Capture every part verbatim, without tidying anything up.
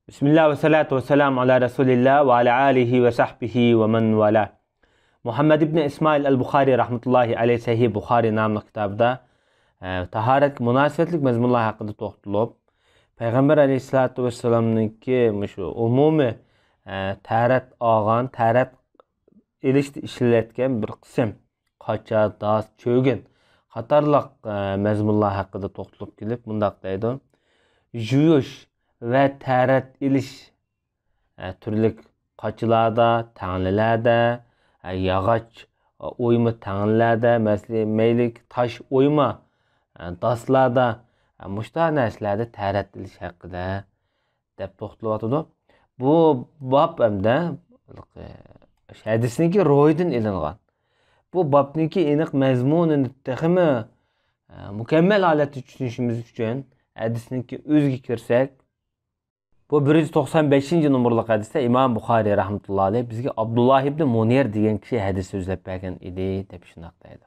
بىسمىللا ۋەسسالاتۇ ۋەسسالامۇ ئالا رەسۇلىللا ۋە ئالا ئالىھى ۋە سەھبىھى ۋە مەن ۋالا. مۇھەممەد ئىبنى ئىسمائىل ئەل بۇخارى رەھمەتۇللاھى ئەلەيھ سەھىھ بۇخارى ناملىق كىتابىدا، ئە، تاھارەتكە مۇناسىۋەتلىك مەزمۇنلار ھەققىدە توختىلىپ، پەيغەمبەر ئەلەيھىسسالاتۇ ۋەسسالامنىڭكى مۇشۇ ئومۇمىي، ئە، تەھارەت ئالغان، تەھارەت ئېلىشتا ئىشلىتىلىدىغان بىر قىسىم قاچا، داس، چۆگۈن قاتارلىق، ئە، مەزمۇنلار ھەققىدە توختىلىپ كېلىپ مۇنداق دەيدۇ: يۇيۇش ۋە تەھارەت ئېلىش، ئە، تۈرلۈك قاچىلاردا، تەڭلىلەردە، ئە، ياغاچ، ئە، ئويما تەڭلىلەردە، مەسىلەن، مەيلى تاش ئويما، ئە، داسلاردا، ئە، مۇشۇنداق نەرسىلەردە تەھارەت ئېلىش ھەققىدە دەپ توختىلىۋاتىدۇ. بۇ باب ئەمدى ھەدىسنىڭكى روھىدىن ئېلىنغان. بۇ بابنىڭكى ئېنىق مەزمۇنىنى تېخىمۇ، ئە، مۇكەممەل ھالەتتە چۈشىنىشىمىز ئۈچۈن ھەدىسنىڭكى ئۆزىگە كىرسەك، بۇ بىر يۈز توقسان بەشىنچى نومۇرلۇق ھەدىستە ئىمام بۇخارىي رەھمەتۇللا ئەلەيھ بىزگە ئابدۇللا ئىبنى مۇنىر دېگەن كىشى ھەدىس سۆزلەپ بەرگەن ئىدى، دەپ شۇنداق دەيدۇ.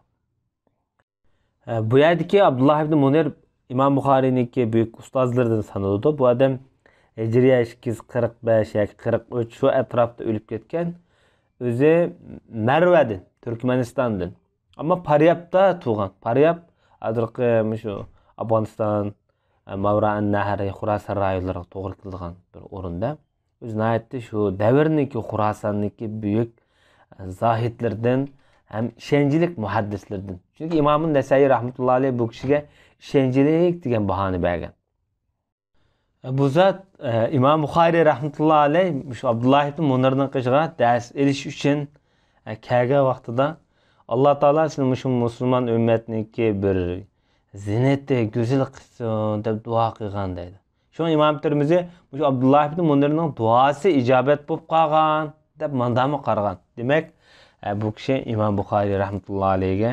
ئە، بۇ يەردىكى ئابدۇللا ئىبنى مۇنىر ئىمام بۇخارىينىڭكى بۈيۈك ئۇستازلىرىدىن سانىلىدۇ. بۇ ئادەم ھىجرىيە ئىككى يۈز قىرىق بەش ياكى قىرىق ئۈچ شۇ ئەتراپتا ئۆلۈپ كەتكەن. ئۆزى مەرۋەدىن، تۈركمەنىستاندىن. ئەمما پاريابتا تۇغان. پارياب ھازىرقى مۇشۇ ئافغانىستان، ئە، ماۋرائەن نەھر، خۇراسان رايونلىرىغا توغرا كېلىدىغان بىر ئورۇندا. ئۆزى ناھايىتى شۇ دەۋرنىڭكى خۇراساننىڭكى بۈيۈك، ئە، زاھىدلىرىدىن ھەم ئىشەنچلىك مۇھەددىسلىرىدىن. چۈنكى ئىمامۇ نەسەئىي رەھمەتۇللا ئەلەيھ بۇ كىشىگە ئىشەنچلىك دېگەن باھانى بەرگەن. بۇ زات، ئە، ئىمام بۇخارىي رەھمەتۇللا ئەلەيھ مۇشۇ ئابدۇللا ئىبن مۇنىرنىڭ قېشىغا دەرس ئېلىش ئۈچۈن، ئە، كەلگەن ۋاقتىدا، «ئاللا تائالا سېنى مۇشۇ مۇسۇلمان ئۈممەتنىڭكى بىر زىننىتى، گۈزىلى قىلسۇن» دەپ دۇئا قىلغان دەيدۇ. شۇڭا ئىمام تىرمىزى مۇشۇ ئابدۇللا ئىبن مۇنىرنىڭ دۇئاسى ئىجابەت بولۇپ قالغان دەپ ماندامۇ قارىغان. دېمەك، ئە، بۇ كىشى ئىمام بۇخارىي رەھمەتۇللا ئەلەيھگە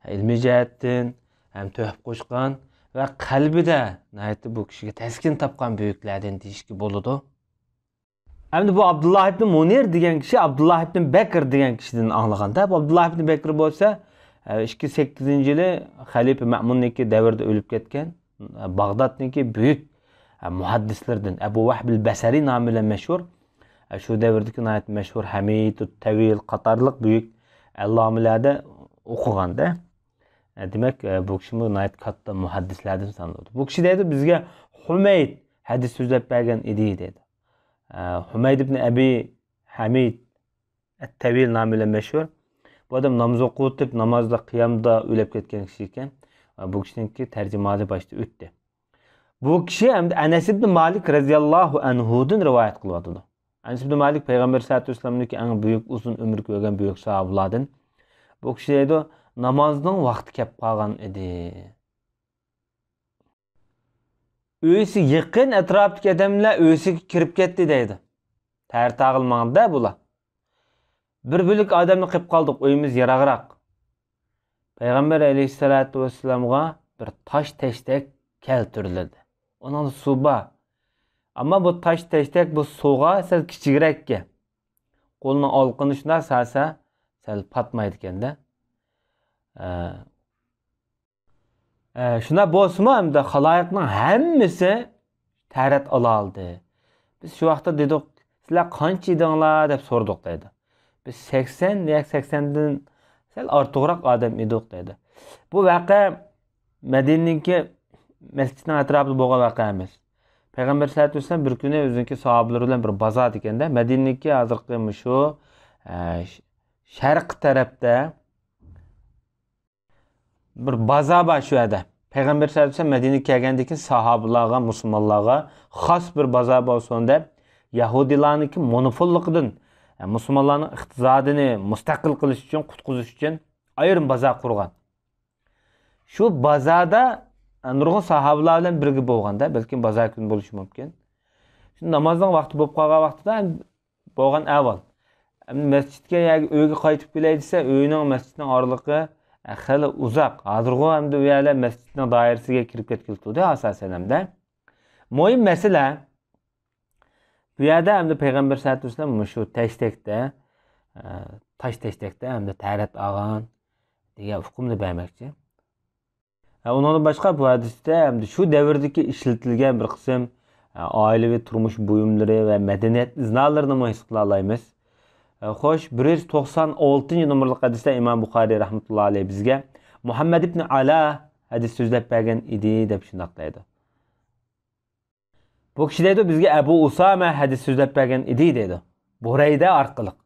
ئىلمىي جەھەتتىن ھەم تۆھپە قوشقان ۋە قەلبىدە ناھايىتى بۇ كىشىگە تەسكىن تاپقان بۈيۈكلەردىن دېيىشكە بولىدۇ. ئەمدى بۇ ئابدۇللا ئىبن مۇنىر دېگەن كىشى ئابدۇللا ئىبن بەكر دېگەن كىشىدىن ئاڭلىغاندا، بۇ ئابدۇللا ئىبن بەكر بولسا، ئىككى يۈز سەككىزىنچى يىلى خەلىپە مەمۇننىڭكى دەۋرىدە ئۆلۈپ كەتكەن، باغدادنىڭكى بۈيۈك مۇھەددىسلىرىدىن، ئەبۇ ۋەھبىل بەسرى نامى بىلەن مەشھۇر، شۇ دەۋردىكى ناھايىتى مەشھۇر ھەمىدۇت تەۋىل قاتارلىق بۈيۈك ئەللامىلەردە ئوقۇغاندا، دېمەك، بۇ كىشىمۇ ناھايىتى كاتتا مۇھەددىسلەردىن سانىلىدۇ. بۇ كىشى دەيدۇ، بىزگە ھۇمەيد ھەدىس سۆزلەپ بەرگەن ئىدى، دەيدۇ. ئە، ھۇمەيد ئىبن ئەبى ھەمىد ئەت-تەۋىل نامى بىلەن مەشھۇر. بۇ ئادەم ناماز ئوقۇۋېتىپ، نامازدا، قىيامدا ئۆلۈپ كەتكەن كىشى ئىكەن. ئە، بۇ كىشىنىڭكى تەرجىمىھالى باشتا ئۆتتى. بۇ كىشى ئەمدى ئەنەس ئىبن مالىك رەزىياللاھۇ ئەنھۇدىن رىۋايەت قىلىۋاتىدۇ. ئەنەس ئىبن مالىك پەيغەمبەر سەللەللاھۇ ئەلەيھى ۋەسەللەمنىڭكى ئەڭ بۈيۈك، ئۇزۇن ئۆمۈر كۆرگەن بۈيۈك ساھابىلاردىن. بۇ كىشى دەيدۇ، نامازنىڭ ۋاقتى كەپ قالغان ئىدى. ئۆيسى يېقىن ئەتراپتىكى ئادەملەر ئۆيسىگە كىرىپ كەتتى دەيدۇ. تەرتاغىل ماڭدى بۇلار. بىر بۆلەك ئادەملا قېلىپ قالدۇق، ئۆيىمىز يىراقراق. پەيغەمبەر ئەلەيھىسسالاتۇ ۋەسسالامغا بىر تاش تەشتەك كەلتۈرۈلدى. ئۇنىڭدا سۇ بار. ئەمما بۇ تاش تەشتەك بۇ سۇغا سەل كىچىكرەككەن. قولنى ئالقىنى شۇنداق سالسا سەل پاتمايدىكەن-دە. ئە، ئە، شۇنداق بولسىمۇ، ئەمدى خالايىقنىڭ ھەممىسى تەھارەت ئالالىدى. بىز شۇ ۋاقىتتا دېدۇق، سىلەر قانچە ئىدىڭلار دەپ سورىدۇق دەيدۇ. بىز سەكسەن ياكى سەكسەندىن سەل ئارتۇقراق ئادەم ئىدۇق دەيدۇ. بۇ ۋەقە مەدىنىنىڭكى مەسچىتنىڭ ئەتراپىدا بولغان ۋەقە ئەمەس. پەيغەمبەر سەللەللاھۇ ئەلەيھى ۋەسەللەم بىر كۈنى ئۆزىنىڭكى ساھابىلىرى بىلەن بىر بازاردا ئىكەن-دە، مەدىنىدىكى ھازىرقى مۇشۇ، ئە، ش-، شەرقىي تەرەپتە بىر بازار بار شۇ يەردە. پەيغەمبەر سەللەللاھۇ ئەلەيھى ۋەسەللەم مەدىنىگە كەلگەندىن كېيىن ساھابىلارغا، مۇسۇلمانلارغا خاس بىر بازار بولسۇن دەپ، يەھۇدىيلارنىڭكى مونوپوللۇقىدىن، ئە، مۇسۇلمانلارنىڭ ئىقتىسادىنى مۇستەقىل قىلىش ئۈچۈن، قۇتقۇزۇش ئۈچۈن ئايرىم بازار قۇرغان. شۇ بازاردا، ئە، نۇرغۇن ساھابىلار بىلەن بىرگە بولغاندا، بەلكىم بازار كۈنى بولۇشى مۇمكىن. شۇ نامازنىڭ ۋاقتى بولۇپ قالغان ۋاقتىدا بولغان ئەھۋال. ئەمدى مەسچىتكە ياكى ئۆيگە قايتىپ كېلەي دېسە، ئۆينىڭ مەسچىتنىڭ ئارىلىقى، ئە، خېلى ئۇزاق. ھازىرغۇ ئەمدى ئۇ يەرلەر مەسچىتنىڭ دائىرىسىگە كىرىپ كەتكىلى تۇردى ئاساسەن ئەمدى. مۇھىم مەسىلە، بۇ يەردە ئەمدى پەيغەمبەر سەللەللاھۇ ئەلەيھى ۋەسەللەم مۇشۇ تەشتەكتە، ئە، تاش تەشتەكتە ئەمدى تەھارەت ئالغان دېگەن ئۇقۇمنى بەرمەكچى. ھە، ئۇنىڭدىن باشقا بۇ ھەدىستە ئەمدى شۇ دەۋردىكى ئىشلىتىلگەن بىر قىسىم، ئائىلىۋى تۇرمۇش بۇيۇملىرى ۋە مەدەنىيەت ئىزنالىرىنىمۇ ھېس قىلالايمىز. خوش، بىر يۈز توقسان ئالتىنچى نومۇرلۇق ھەدىستە ئىمام بۇخارىي رەھمەتۇللا ئەلەيھ بىزگە مۇھەممەد ئىبن ئالا ھەدىس سۆزلەپ بەرگەن ئىدى دەپ شۇنداق دەيدۇ. بۇ كىشى دەيدۇ، بىزگە ئەبۇ ئۇسامە ھەدىس سۆزلەپ بەرگەن ئىدى دەيدۇ. بۇرەيدە ئارقىلىق.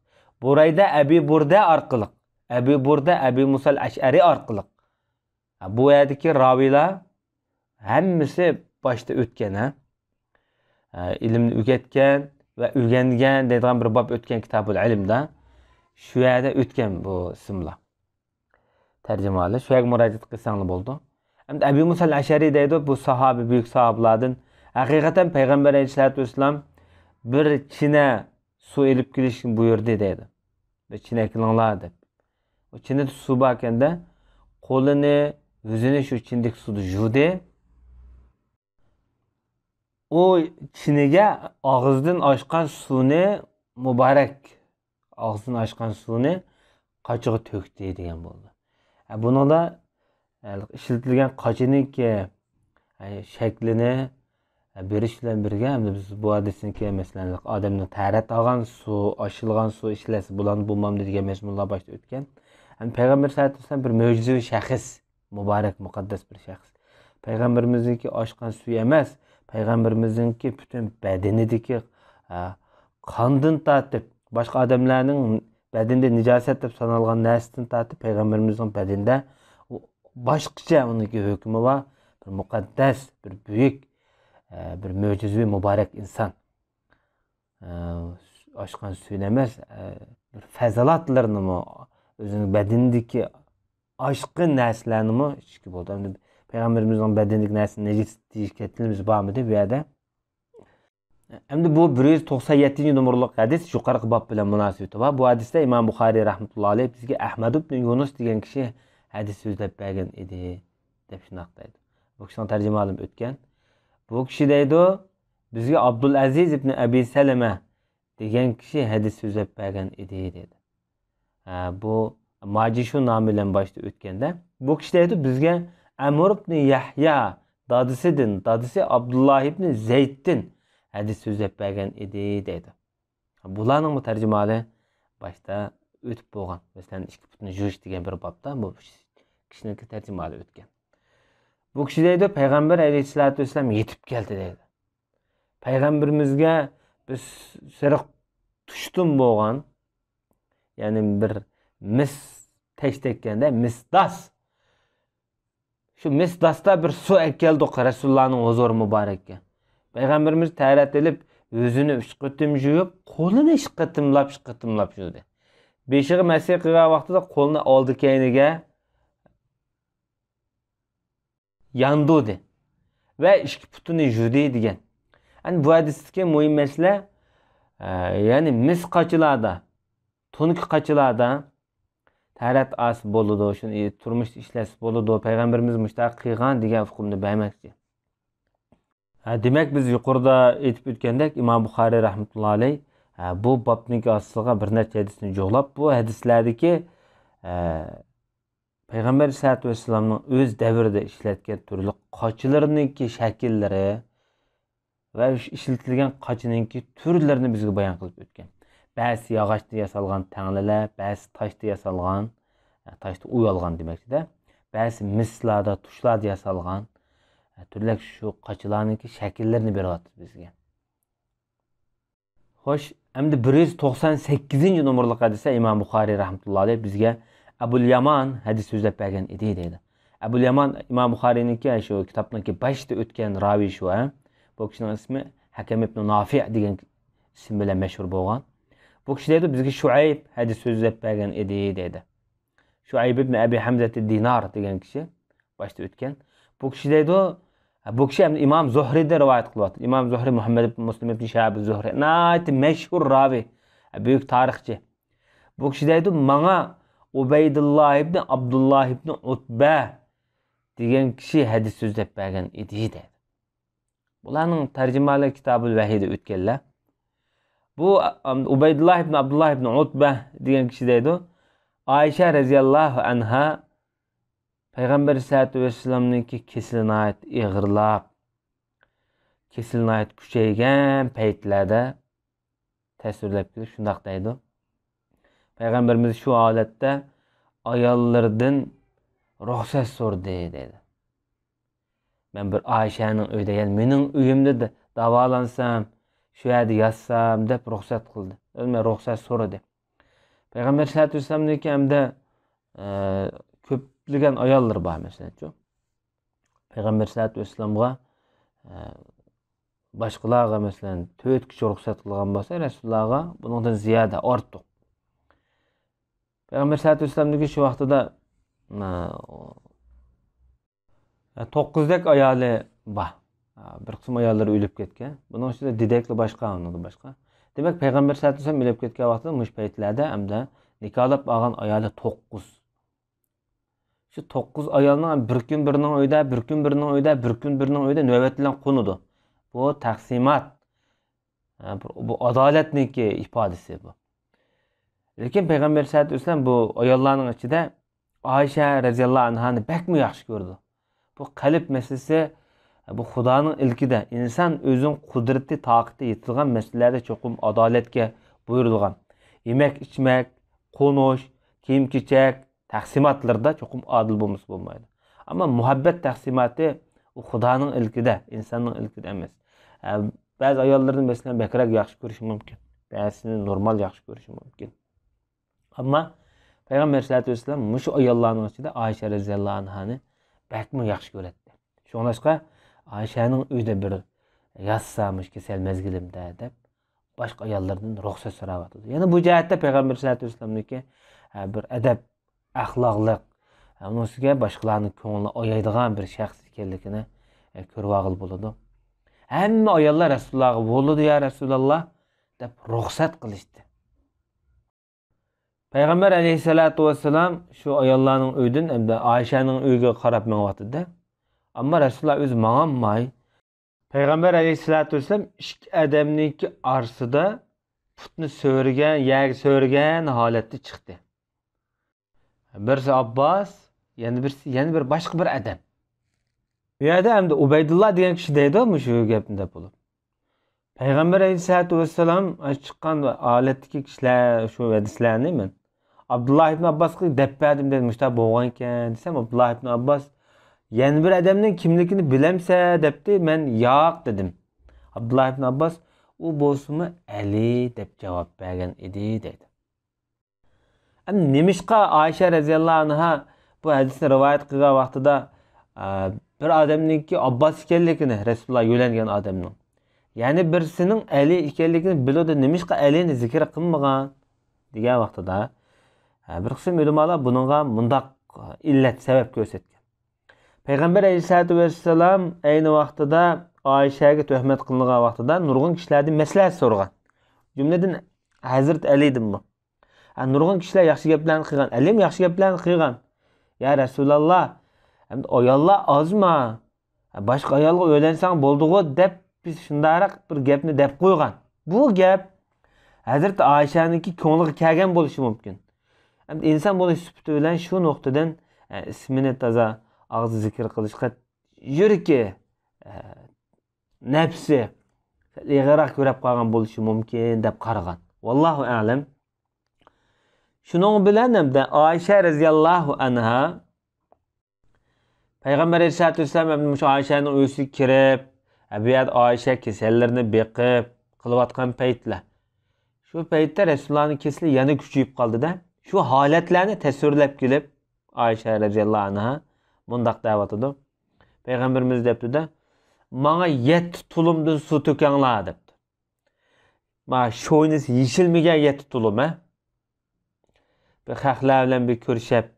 بۇرەيدە ئەبى بۇردە ئارقىلىق. ئەبى بۇردە ئەبى مۇسەل ئەشئەرى ئارقىلىق. بۇ يەردىكى راۋىيلار ھەممىسى باشتا ئۆتكەن، ھە؟ ئىلىمنى ئۆگەتكەن ۋە ئۆگەنگەن دەيدىغان بىر باب ئۆتكەن كىتابۇل ئىلىمدا. شۇ يەردە ئۆتكەن بۇ ئىسىملار. تەرجىمىھالى. شۇ يەرگە مۇراجىئەت قىلساڭلار بولىدۇ. ئەمدى ئەبى مۇسەل ئەشئەرى دەيدۇ، بۇ ساھابە، بۈيۈك ساھابىلاردىن. ھەقىقەتەن پەيغەمبەر ئەلەيھىسسالاتۇ ۋەسسالام بىر چىنە سۇ ئېلىپ كېلىشنى بۇيرۇدى دەيدۇ. بىر چىنە ئەكېلىڭلار دەپ. ئۇ چىنىدە سۇ باركەندە، قولىنى، يۈزىنى شۇ چىنىدىكى سۇدا يۇدى. ئۇ چىنىگە ئاغزىدىن ئاچقان سۇنى مۇبارەك، ئاغزىدىن ئاچقان سۇنى قاچىغا تۆكتى دېگەن بولىدۇ. ھە، بۇنىڭدا، ھە، ئىشلىتىلگەن قاچىنىڭكى، ھە، شەكلىنى، ھە، بېرىش بىلەن بىرگە، ئەمدى بىز بۇ ھەدىستىن كېيىن، مەسىلەن، ئادەمنىڭ تەھارەت ئالغان سۇ، ئاچىلغان سۇ ئىشلەتسە بولامدۇ، بولمامدۇ دېگەن مەزمۇنلار باشتا ئۆتكەن. ئەمدى پەيغەمبەر سەللەللاھۇ ئەلەيھى ۋەسەللەم بىر مۆجىزىۋى شەخس. مۇبارەك، مۇقەددەس بىر شەخس. پەيغەمبىرىمىزنىڭكى ئاچقان سۈيى ئەمەس، پەيغەمبىرىمىزنىڭكى پۈتۈن بەدىنىدىكى، ئە، قاندىن تارتىپ، باشقا ئادەملەرنىڭ بەدىنىدە نىجاسەت دەپ سانالغان نەرسىدىن تارتىپ، پەيغەمبىرىمىزنىڭ بەدىنىدە باشقىچە ئۇنىڭكى ھۆكمى بار، بىر مۇقەددەس، بىر بۈيۈك، ئە، بىر مۆجىزىۋى مۇبارەك ئىنسان. ئە، ئاچقان سۈيىنى ئەمەس، ئە، بىر پەزىلاتلىرىنىمۇ، ئۆزىنىڭ بەدىنىدىكى ئاشقىن نەرسىلەرنىمۇ ئىچكە بولدى. ئەمدى پەيغەمبىرىمىزنىڭ بەدىنىدىكى نەرسىنى نەجىس دېيىشكە تىلىمىز بارمىدى بۇ يەردە. ئەمدى بۇ بىر يۈز توقسان يەتتىنچى نومۇرلۇق ھەدىس يۇقىرىقى باب بىلەن مۇناسىۋىتى بار. بۇ ھەدىستە ئىمام بۇخارىي رەھمەتۇللا ئەلەيھ بىزگە ئەھمەد ئىبن يۇنۇس دېگەن كىشى ھەدىس سۆزلەپ بەرگەن ئىدى، دەپ شۇنداق دەيدۇ. بۇ كىشىنىڭ تەرجىمىھالىمۇ ئۆتكەن. بۇ كىشى دەيدۇ، بىزگە ئابدۇلئەزىز ئىبن ئەبى سەلەمە دېگەن كىشى ھەدىس سۆزلەپ بەرگەن ئىدى، دەيدۇ. ھە، بۇ ماجىشۇ نامى بىلەن باشتا ئۆتكەندە، بۇ كىشى دەيدۇ، بىزگە ئەمر ئىبن يەھيا دادىسىدىن، دادىسى ئابدۇللا ئىبن زەيدتىن ھەدىس سۆزلەپ بەرگەن ئىدى، دەيدۇ. بۇلارنىڭمۇ تەرجىمىھالى باشتا ئۆتۈپ بولغان. مەسىلەن، ئىككى پۇتنى يۇيۇش دېگەن بىر بابتا بۇ كىشىنىڭكى تەرجىمىھالى ئۆتكەن. بۇ كىشى دەيدۇ، پەيغەمبەر ئەلەيھىسسالاتۇ ۋەسسالام يېتىپ كەلدى دەيدۇ. پەيغەمبىرىمىزگە بىر سېرىق تۇشتۇم بولغان، يەنى بىر مىس تەش تەگكەندە، مىس داس. شۇ مىس داستا بىر سۇ ئەكەلدۇق رەسۇلۇللانىڭ ھۇزۇرى مۇبارەككە. پەيغەمبىرىمىز تەھارەت ئېلىپ، يۈزىنى ئۈچ قېتىم يۇيۇپ، قولىنى ئىككى قېتىملاپ، ئىككى قېتىملاپ يۇدى. بېشىغا مەسىھ قىلغان ۋاقتىدا قولىنى ئالدى كەينىگە ياندۇردى ۋە ئىككى پۇتىنى يۇدى دېگەن. ئەنە بۇ ھەدىستىكى مۇھىم مەسىلە، ئە، يەنى مىس قاچىلاردا، تونكا قاچىلاردا تەھارەت ئالسا بولىدۇ، شۇنى تۇرمۇشتا ئىشلەتسە بولىدۇ، پەيغەمبىرىمىز مۇشۇنداق قىلغان دېگەن ئۇقۇمنى بەرمەكچى. ھە، دېمەك، بىز يۇقىرىدا ئېيتىپ ئۆتكەندەك، ئىمام بۇخارىي رەھمەتۇللا ئەلەيھ، ھە، بۇ بابنىڭكى ئاستىغا بىر نەچچە ھەدىسنى جۇغلاپ، بۇ ھەدىسلەردىكى، ھە، پەيغەمبەر ئەلەيھىسسالاتۇ ۋەسسالامنىڭ ئۆز دەۋرىدە ئىشلەتكەن تۈرلۈك قاچىلىرىنىڭكى شەكىللىرى ۋە ئىشلىتىلگەن قاچىنىڭكى تۈرلىرىنى بىزگە بايان قىلىپ ئۆتكەن. بەزىسى ياغاچتىن ياسالغان تەڭلىلەر، بەزىسى تاشتا ياسالغان، تاشتا ئويۇلغان دېمەكچىدە، بەزىسى مىسلاردا، تۇشلاردا ياسالغان، تۈرلۈك شۇ قاچىلارنىڭكى شەكىللىرىنى بېرىۋاتىدۇ بىزگە. خوش، ئەمدى بىر يۈز توقسان سەككىزىنچى نومۇرلۇق ھەدىستە ئىمام بۇخارىي رەھمەتۇللا ئەلەيھ بىزگە ئەبۇل يامان ھەدىس سۆزلەپ بەرگەن ئىدى دەيدۇ. ئەبۇل يامان ئىمام بۇخارىينىڭكى، شۇ كىتابنىڭكى باشتا ئۆتكەن راۋى شۇ، ھە؟ بۇ كىشىنىڭ ئىسمى ھەكەم ئىبن نافىئ دېگەن ئىسىم بىلەن مەشھۇر بولغان. بۇ كىشى دەيدۇ، بىزگە شۇئەيب ھەدىس سۆزلەپ بەرگەن ئىدى دەيدۇ. شۇئەيب ئىبن ئەبى ھەمزەتى دىنار دېگەن كىشى باشتا ئۆتكەن. بۇ كىشى دەيدۇ، بۇ كىشى ئەمدى ئىمام زۇھرىدىن رىۋايەت قىلىۋاتىدۇ. ئىمام زۇھرى مۇھەممەد ئىبن مۇسلىم ئىبن شىھاب زۇھرى، ناھايىتى مەشھۇر راۋى، بۈيۈك تارىخچى. بۇ كىشى دەيدۇ، ماڭا ئۇبەيدۇللا ئىبن ئابدۇللا ئىبن ئۇتبە دېگەن كىشى ھەدىس سۆزلەپ بەرگەن ئىدى دەيدۇ. بۇلارنىڭ تەرجىمىھالى كىتابۇل ۋەھىيدە ئۆتكەنلەر. بۇ، ئام، ئۇبەيدۇللا ئىبن ئابدۇللا ئىبن ئۇتبە دېگەن كىشى دەيدۇ، ئائىشە رەزىياللاھۇ ئەنھا پەيغەمبەر ئەلەيھىسسالاتۇ ۋەسسالامنىڭكى كېسىلى ناھايىتى ئېغىرلاپ، كېسىلى ناھايىتى كۈچەيگەن پەيتلەردە تەسۋىرلەپ كېلىپ شۇنداق دەيدۇ. پەيغەمبىرىمىز شۇ ھالەتتە ئاياللىرىدىن رۇخسەت سورىدى دەيدۇ. مەن بىر ئائىشەنىڭ ئۆيىدە، يەنى مېنىڭ ئۆيۈمدە د-، داۋالانسام، شۇ يەردە ياتسام دەپ رۇخسەت قىلدى. مەن رۇخسەت سورىدى. پەيغەمبەر سەللەللاھۇ ئەلەيھى ۋەسەللەمنىڭكى ھەمدە، ئە، كۆپلىگەن ئاياللىرى بار، مەسىلەنچۇ. پەيغەمبەر سەللەللاھۇ ئەلەيھى ۋەسەللەمغا، ئە، باشقىلارغا، مەسىلەن، تۆت كىشى رۇخسەت قىلغان بولسا، رەسۇلۇللاھقا بۇنىڭدىن زىيادە، ئارتۇق. پەيغەمبەر سەللەللاھۇ ئەلەيھى ۋەسەللەمنىڭكى شۇ ۋاقتىدا، ئە، توققۇزدەك ئايالى بار. بىر قىسىم ئاياللىرى ئۆلۈپ كەتكەن. بۇنىڭ ئىچىدە دېدەكلا باشقا، ئۇنىڭدىن باشقا. دېمەك، پەيغەمبەر سەللەللاھۇ ئەلەيھى ۋەسەللەم ئۆلۈپ كەتكەن ۋاقتىدا مۇشۇ پەيتلەردە ئەمدى نىكاھلاپ ئالغان ئايالى توققۇز. شۇ توققۇز ئايالنىڭ بىر كۈن بىرىنىڭ ئۆيىدە، بىر كۈن بىرىنىڭ ئۆيىدە، بىر كۈن بىرىنىڭ ئۆيىدە نۆۋەت بىلەن قونىدۇ. بۇ تەقسىمات. ھە، بۇ، بۇ ئادالەتنىڭكى ئىپادىسى بۇ. لېكىن پەيغەمبەر سەللەللاھۇ ئەلەيھى ۋەسەللەم بۇ ئاياللارنىڭ ئىچىدە ئائىشە رەزىياللاھۇ ئەنھانى بەكمۇ ياخشى كۆرىدۇ. بۇ قەلب مەسىلىسى، بۇ خۇدانىڭ ئىلكىدە ئىنسان ئۆزىنىڭ قۇدرىتى، تاقىتى يېتىدىغان مەسىلىلەردە چوقۇم ئادالەتكە بۇيرۇلغان. يېمەك، ئىچمەك، قونۇش، كىيىم-كېچەك، تەقسىماتلىرىدا چوقۇم ئادىل بولمىسا بولمايدۇ. ئەمما مۇھەببەت تەقسىماتى ئۇ خۇدانىڭ ئىلكىدە، ئىنساننىڭ ئىلكىدە ئەمەس. ئە، بەزى ئاياللىرىنى، مەسىلەن، بەكرەك ياخشى كۆرۈشى مۇمكىن. بەزىسىنى نورمال ياخشى كۆرۈشى مۇمكىن. ئەمما پەيغەمبەر سەللەللاھۇ ئەلەيھى ۋەسەللەم مۇشۇ ئاياللارنىڭ ئىچىدە ئائىشە رەزىياللاھۇ ئەنھانى بەكمۇ ياخشى كۆرەتتى. شۇڭلاشقا، ئائىشەنىڭ ئۆيىدە بىر ياتسا مۇشۇ كېسەل مەزگىلىمدە دەپ، باشقا ئاياللاردىن رۇخسەت سوراۋاتىدۇ. يەنە بۇ جەھەتتە پەيغەمبەر سەللەللاھۇ ئەلەيھى ۋەسەللەمنىڭكى، ھە، بىر ئەدەپ، ئەخلاقلىق، ھە، ئۇنىڭ ئۈستىگە باشقىلارنىڭ كۆڭلىنى ئايايدىغان بىر شەخس ئىكەنلىكىنى، ھە، كۆرۈۋالغىلى بولىدۇ. ھەممە ئاياللار رەسۇلۇللاھقا «بولىدۇ، يا رەسۇلاللاھ» دەپ رۇخسەت قىلىشتى. پەيغەمبەر ئەلەيھىسسالاتۇ ۋەسسالام شۇ ئاياللارنىڭ ئۆيىدىن، ئەمدى ئائىشەنىڭ ئۆيىگە قاراپ مېڭىۋاتىدۇ. ئەمما رەسۇلۇللاھ ئۆزى ماڭالماي، پەيغەمبەر ئەلەيھىسسالاتۇ ۋەسسالام ئىككى ئادەمنىڭكى ئارىسىدا پۇتنى سۆرىگەن، يەرگە سۆرىگەن ھالەتتە چىقتى. بىرسى ئابباس، يەنە بىرسى، يەنە بىر باشقا بىر ئادەم. بۇ يەردە ئەمدى ئۇبەيدۇللا دېگەن كىشى دەيدۇ، مۇشۇ گەپنى دەپ بولۇپ. پەيغەمبەر ئەلەيھىسسالاتۇ ۋەسسالام چىققان ھالەتتىكى كىشىلەر، شۇ ھەدىسلەرنى مەن ئابدۇللا ئىبن ئابباسقا دەپ بەردىم، دېدى، مۇشۇنداق بولغانىكەن دېسەم، ئابدۇللا ئىبن ئابباس، يەنە بىر ئادەمنىڭ كىملىكىنى بىلەمسە دەپتۇ، مەن ياق دېدىم. ئابدۇللا ئىبن ئابباس، ئۇ بولسىمۇ ئەلى دەپ جاۋاب بەرگەن ئىدى دەيدۇ. ئەمدى نېمىشقا ئائىشە رەزىياللاھۇ ئەنھا بۇ ھەدىسنى رىۋايەت قىلغان ۋاقتىدا، ئە، بىر ئادەمنىڭكى ئابباس ئىكەنلىكىنى، رەسۇلۇللاھ يۆلەنگەن ئادەمنىڭ، يەنە بىرسىنىڭ ئەلى ئىكەنلىكىنى بىلىدۇ، نېمىشقا ئەلىنى زىكىر قىلمىغان دېگەن ۋاقتىدا، ئە، بىر قىسىم ئۆلىمالار بۇنىڭغا مۇنداق ئىللەت، سەۋەب كۆرسەتكەن. پەيغەمبەر ئەلەيھىسسالاتۇ ۋەسسالام ئەينى ۋاقتىدا ئائىشەگە تۆھمەت قىلىنغان ۋاقتىدا نۇرغۇن كىشىلەردىن مەسلىھەت سورىغان. جۈملىدىن ھەزرىتى ئەلىدىنمۇ. ھە، نۇرغۇن كىشىلەر ياخشى گەپلەرنى قىلغان، ئەلىمۇ ياخشى گەپلەرنى قىلغان. يا رەسۇلاللا، ئەمدى ئاياللار ئازما؟ ھە، باشقا ئايالغا ئۆيلەنسەڭ بولدىغۇ دەپ، بىز شۇنداقراق بىر گەپنى دەپ قويغان. بۇ گەپ ھەزرىتى ئائىشەنىڭكى كۆڭلىگە كەلگەن بولۇشى مۇمكىن. ئەمدى ئىنسان بولۇش سۈپىتى بىلەن شۇ نۇقتىدىن، ئە، ئىسمىنى تازا ئاغزى زىكىر قىلىشقا يۈرىكى، ئە، نەپسى ئېغىرراق كۆرۈپ قالغان بولۇشى مۇمكىن دەپ قارىغان. ۋاللاھۇ ئەلەم. شۇنىڭ بىلەن ھەمدە ئائىشە رەزىياللاھۇ ئەنھا پەيغەمبەر ئەلەيھىسسالاتۇ ۋەسسالام ھەمدە مۇشۇ ئائىشەنىڭ ئۆيىسىگە كىرىپ، بۇ يەردە ئائىشە كېسەللىرىنى بېقىپ قىلىۋاتقان پەيتلەر. شۇ پەيتتە رەسۇلۇللانىڭ كېسىلى يەنە كۈچىيىپ قالدىدا، شۇ ھالەتلەرنى تەسۋىرلەپ كېلىپ، ئائىشە رەزىياللاھۇ ئەنھا مۇنداق دەۋاتىدۇ. پەيغەمبىرىمىز دەپتۇ-دە، «ماڭا يەتتە تۇلۇمدىن سۇ تۆكەڭلار» دەپتۇ. ما شوينىسى يېشىلمىگەن يەتتە تۇلۇم، ھە؟ بىر خەقلەر بىلەن بىر كۆرۈشۈپ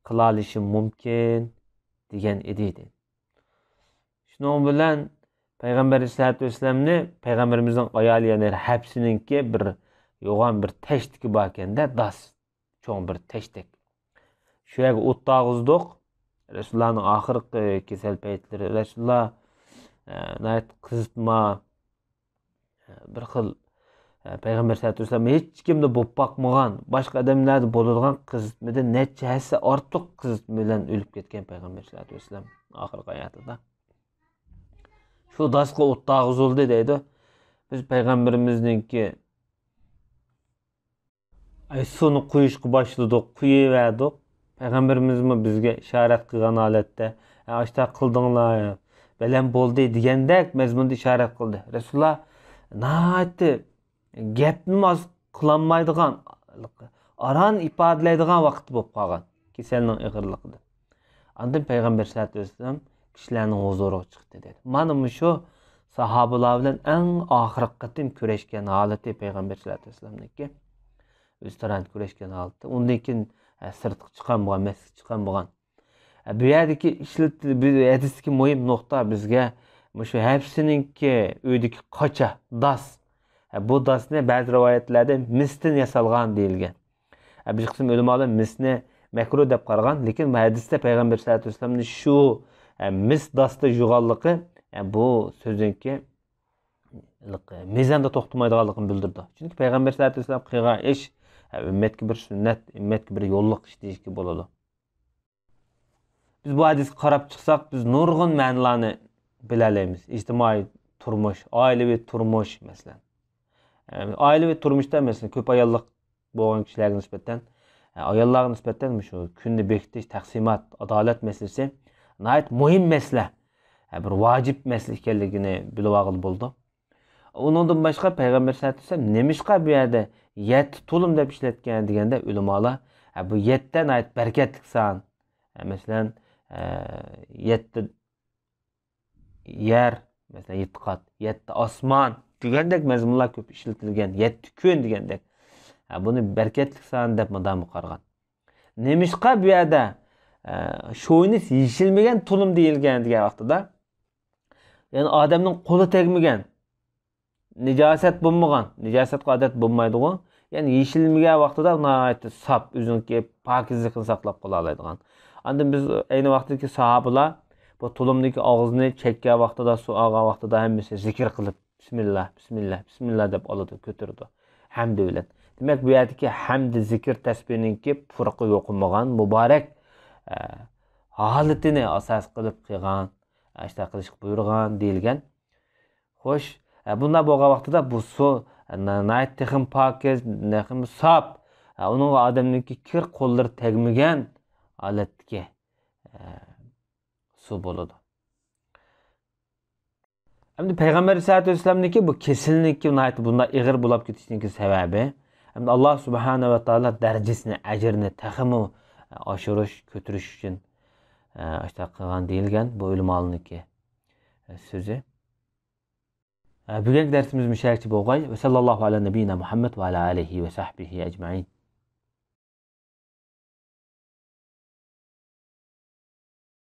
قىلالىشىم مۇمكىن دېگەن ئىدى. شۇنىڭ بىلەن پەيغەمبەر ئەلەيھىسسالاتۇ ۋەسسالامنى پەيغەمبىرىمىزنىڭ ئايالى، يەنى ھەپسىنىڭكى بىر يوغان بىر تەشتىكى باركەن-دە، داس، چوڭ بىر تەشتەك. شۇ يەرگە ئوت تاغۇزدۇق. رەسۇلۇللانىڭ ئاخىرقى كېسەل پەيتلىرى، رەسۇلۇللا، ئە، ناھايىتى قىزىتما، بىر خىل، ئە، پەيغەمبەر سەللەللاھۇ ئەلەيھى ۋەسەللەم ھېچكىمدە بولۇپ باقمىغان، باشقا ئادەملەردە بولىدىغان قىزىتمىدىن نەچچە ھەسسە ئارتۇق قىزىتما بىلەن ئۆلۈپ كەتكەن پەيغەمبەر سەللەللاھۇ ئەلەيھى ۋەسەللەم ئاخىرقى ھاياتىدا. شۇ داسقا ئوت تارغۇزۇلدى دەيدۇ. بىز پەيغەمبىرىمىزنىڭكى ئەي، سۇنى قۇيۇشقا باشلىدۇق، قۇيۇۋەردۇق. پەيغەمبىرىمىزمۇ بىزگە ئىشارەت قىلغان ھالەتتە، ئە، ئاشۇنداق قىلدىڭلار، بەلەن بولدى دېگەندەك مەزمۇندا ئىشارەت قىلدى. رەسۇلۇللا ناھايىتى گەپنىمۇ ئاز قىلالمايدىغان، ئاران ئىپادىلەيدىغان ۋاقىت بولۇپ قالغان كېسەلنىڭ ئېغىرلىقىدىن. ئاندىن پەيغەمبەر سەللەللاھۇ ئەلەيھى ۋەسەللەم كىشىلەرنىڭ ھۇزۇرىغا چىقتى دەيدۇ. مانا مۇشۇ ساھابىلار بىلەن ئەڭ ئاخىرقى قېتىم كۆرۈشكەن ھالىتى پەيغەمبەر سەللەللاھۇ ئەلەيھى ۋەسەللەمنىڭكى ئۆزئارا كۆرۈشكەن ھالىتى. ئۇندىن كېيىن، ئە، سىرتقا چىققان بولغان، مەسچىتكە چىققان بولغان. ئە، بۇ يەردىكى ئىشلىتىل-، بۇ ھەدىستىكى مۇھىم نۇقتا بىزگە مۇشۇ ھەپسىنىڭكى ئۆيىدىكى قاچا، داس. ئە، بۇ داسنى بەزى رىۋايەتلەردە مىستىن ياسالغان دېيىلگەن. ئە، بىر قىسىم ئۆلىمالار مىسنى مەكرۇھ دەپ قارىغان، لېكىن بۇ ھەدىستە پەيغەمبەر سەللەللاھۇ ئەلەيھى ۋەسەللەمنى شۇ، ئە، مىس داستا يۇغانلىقى، ئە، بۇ سۆزنىڭكى مىزاندا توختىمايدىغانلىقىنى بىلدۈرىدۇ. چۈنكى پەيغەمبەر سەللەللاھۇ ئەلەيھى ۋەسەللەم قىلغان ئىش، ئە، ئۈممەتكە بىر سۈننەت، ئۈممەتكە بىر يوللۇق ئىش دېيىشكە بولىدۇ. بىز بۇ ھەدىسكە قاراپ چىقساق، بىز نۇرغۇن مەنىلەرنى بىلەلەيمىز. ئىجتىمائىي تۇرمۇش، ئائىلىۋى تۇرمۇش، مەسىلەن. ئە، ئائىلىۋى تۇرمۇشتا، مەسىلەن، كۆپ ئاياللىق بولغان كىشىلەرگە نىسبەتەن، ئە، ئاياللارغا نىسبەتەن مۇشۇ كۈننى بېكىتىش، تەقسىمات، ئادالەت مەسىلىسى ناھايىتى مۇھىم مەسىلە. ئە، بىر ۋاجىپ مەسىلە ئىكەنلىكىنى بىلىۋالغىلى بولىدۇ. ئۇنىڭدىن باشقا پەيغەمبەر سەللەللاھۇ ئەلەيھى ۋەسەللەم نېمىشقا بۇ يەردە يەتتە تۇلۇم دەپ ئىشلەتكەن دېگەندە، ئۆلىمالار، ھە، بۇ يەتتە ناھايىتى بەرىكەتلىك سان. ھە، مەسىلەن، ھە، يەتتە يەر، مەسىلەن، يەتتە قات، يەتتە ئاسمان دېگەندەك مەزمۇنلار كۆپ ئىشلىتىلگەن، يەتتە كۈن دېگەندەك. ھە، بۇنى بەرىكەتلىك سان دەپ مۇدامى قارىغان. نېمىشقا بۇ يەردە، ھە، شوۋىنىست يېشىلمىگەن تۇلۇم دېيىلگەن دېگەن ۋاقتىدا، يەنى ئادەمنىڭ قولى تەگمىگەن، نىجاسەت بولمىغان، نىجاسەتكە ئادەت بولمايدىغۇ. يەنى يېشىلمىگەن ۋاقتىدا ناھايىتى ساپ، ئۆزىنىڭكى پاكىزلىقىنى ساقلاپ قالالايدىغان. ئاندىن بىز ئەينى ۋاقىتتىكى ساھابىلار بۇ تۇلۇمدىكى ئاغزىنى چەككەن ۋاقتىدا، سۇ ئالغان ۋاقتىدا ھەممىسى زىكىر قىلىپ، بىسمىللا، بىسمىللا، بىسمىللا دەپ ئالىدۇ، كۆتۈرىدۇ ھەمدى بىلەن. دېمەك، بۇ يەردىكى ھەمدى زىكىر تەسبىھنىڭكى پۇرىقى يوقىمىغان، مۇبارەك، ئە، ھالىتىنى ئاساس قىلىپ قىلغان، ئاشۇنداق قىلىشقا بۇيرۇغان دېيىلگەن. خوش، ئە، بۇنداق بولغان ۋاقتىدا بۇ سۇ، ئە، نا-، ناھايىتى تېخىمۇ پاكىز، تېخىمۇ ساپ. ئە، ئۇنىڭغا ئادەمنىڭكى كىر قوللىرى تەگمىگەن ھالەتتىكى، ئە، سۇ بولىدۇ. ئەمدى پەيغەمبەر ئەلەيھىسسالاتۇ ۋەسسالامنىڭكى بۇ كېسىلىنىڭكى ناھايىتى بۇنداق ئېغىر بولاپ كېتىشىنىڭكى سەۋەبى، ئەمدى ئاللا سۇبھانەھۇ ۋە تائالا دەرىجىسىنى، ئەجرىنى تېخىمۇ ئاشۇرۇش، كۆتۈرۈش ئۈچۈن، ئە، ئاشۇنداق قىلغان دېيىلگەن بۇ ئۆلىمالارنىڭكى، ئە، سۆزى. ئە، بۈگۈنكى دەرسىمىز مۇشۇ يەرگىچە بولغاي. ۋە ساللاللاھۇ ئەلا نەبىييىنا مۇھەممەد ۋە ئەلا ئالىھى ۋە سەھبىھى ئەجمەئىن.